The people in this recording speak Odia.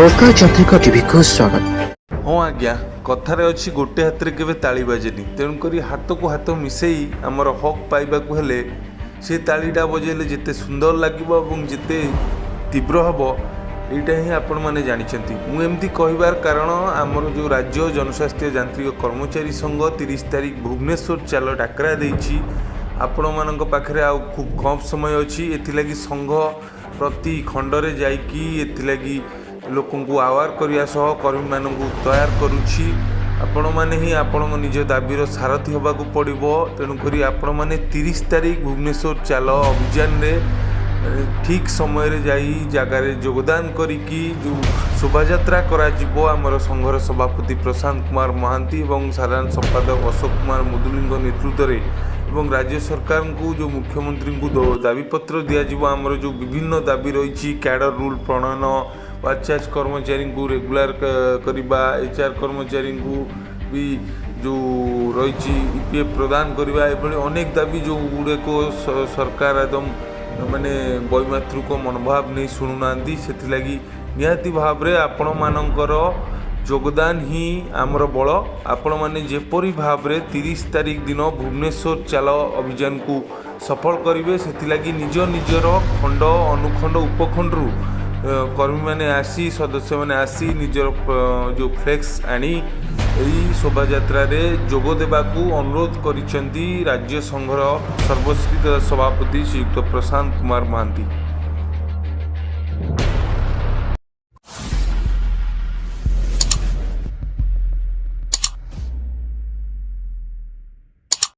ନମସ୍କାର, ଯାନ୍ତ୍ରିକ ଟିଭିକୁ ସ୍ୱାଗତ। ହଁ ଆଜ୍ଞା, କଥାରେ ଅଛି, ଗୋଟେ ହାତରେ କେବେ ତାଳି ବାଜେନି। ତେଣୁକରି ହାତକୁ ହାତ ମିଶେଇ ଆମର ହକ୍ ପାଇବାକୁ ହେଲେ ସେ ତାଳିଟା ବଜେଇଲେ ଯେତେ ସୁନ୍ଦର ଲାଗିବ ଏବଂ ଯେତେ ତୀବ୍ର ହେବ, ଏଇଟା ହିଁ ଆପଣମାନେ ଜାଣିଛନ୍ତି। ମୁଁ ଏମିତି କହିବାର କାରଣ, ଆମର ଯେଉଁ ରାଜ୍ୟ ଜନସ୍ୱାସ୍ଥ୍ୟ ଯାନ୍ତ୍ରିକ କର୍ମଚାରୀ ସଂଘ 30 ତାରିଖ ଭୁବନେଶ୍ୱର ଚାଲ ଡାକରା ଦେଇଛି। ଆପଣମାନଙ୍କ ପାଖରେ ଆଉ ଖୁବ୍ କମ୍ ସମୟ ଅଛି। ଏଥିଲାଗି ସଂଘ ପ୍ରତି ଖଣ୍ଡରେ ଯାଇକି ଏଥିଲାଗି ଲୋକଙ୍କୁ ଆୱାର କରିବା ସହ କର୍ମୀମାନଙ୍କୁ ତୟାର କରୁଛି। ଆପଣମାନେ ହିଁ ଆପଣଙ୍କ ନିଜ ଦାବିର ସାରଥି ହେବାକୁ ପଡ଼ିବ। ତେଣୁକରି ଆପଣମାନେ 30 ତାରିଖ ଭୁବନେଶ୍ୱର ଚାଲ ଅଭିଯାନରେ ଠିକ୍ ସମୟରେ ଯାଇ ଜାଗାରେ ଯୋଗଦାନ କରିକି ଯେଉଁ ଶୋଭାଯାତ୍ରା କରାଯିବ, ଆମର ସଂଘର ସଭାପତି ପ୍ରଶାନ୍ତ କୁମାର ମହାନ୍ତି ଏବଂ ସାଧାରଣ ସମ୍ପାଦକ ଅଶୋକ କୁମାର ମୁଦୁଲିଙ୍କ ନେତୃତ୍ୱରେ ଏବଂ ରାଜ୍ୟ ସରକାରଙ୍କୁ, ଯେଉଁ ମୁଖ୍ୟମନ୍ତ୍ରୀଙ୍କୁ ଦାବିପତ୍ର ଦିଆଯିବ, ଆମର ଯେଉଁ ବିଭିନ୍ନ ଦାବି ରହିଛି, କ୍ୟାଡର ରୁଲ୍ ପ୍ରଣୟନ, ୱାର୍କ ଚାର୍ଜ କର୍ମଚାରୀଙ୍କୁ ରେଗୁଲାର କରିବା, ଏଚ୍ ଆର୍ କର୍ମଚାରୀଙ୍କୁ ବି ଯେଉଁ ରହିଛି ଇପିଏଫ୍ ପ୍ରଦାନ କରିବା, ଏଭଳି ଅନେକ ଦାବି ଯେଉଁ ଗୁଡ଼ିକ ସରକାର ଏକଦମ ମାନେ ବୈମାତୃକ ମନୋଭାବ ନେଇ ଶୁଣୁନାହାନ୍ତି। ସେଥିଲାଗି ନିହାତି ଭାବରେ ଆପଣମାନଙ୍କର ଯୋଗଦାନ ହିଁ ଆମର ବଳ। ଆପଣମାନେ ଯେପରି ଭାବରେ 30 ତାରିଖ ଦିନ ଭୁବନେଶ୍ୱର ଚାଲ ଅଭିଯାନକୁ ସଫଳ କରିବେ, ସେଥିଲାଗି ନିଜ ନିଜର ଖଣ୍ଡ, ଅନୁଖଣ୍ଡ, ଉପଖଣ୍ଡରୁ କର୍ମୀମାନେ ଆସି, ସଦସ୍ୟମାନେ ଆସି ନିଜର ଯେଉଁ ଫ୍ଲେକ୍ସ ଆଣି ଏହି ଶୋଭାଯାତ୍ରାରେ ଯୋଗ ଦେବାକୁ ଅନୁରୋଧ କରିଛନ୍ତି ରାଜ୍ୟ ସଂଘର ସର୍ବଶ୍ରୀ ସଭାପତି ଶ୍ରୀଯୁକ୍ତ ପ୍ରଶାନ୍ତ କୁମାର ମହାନ୍ତି।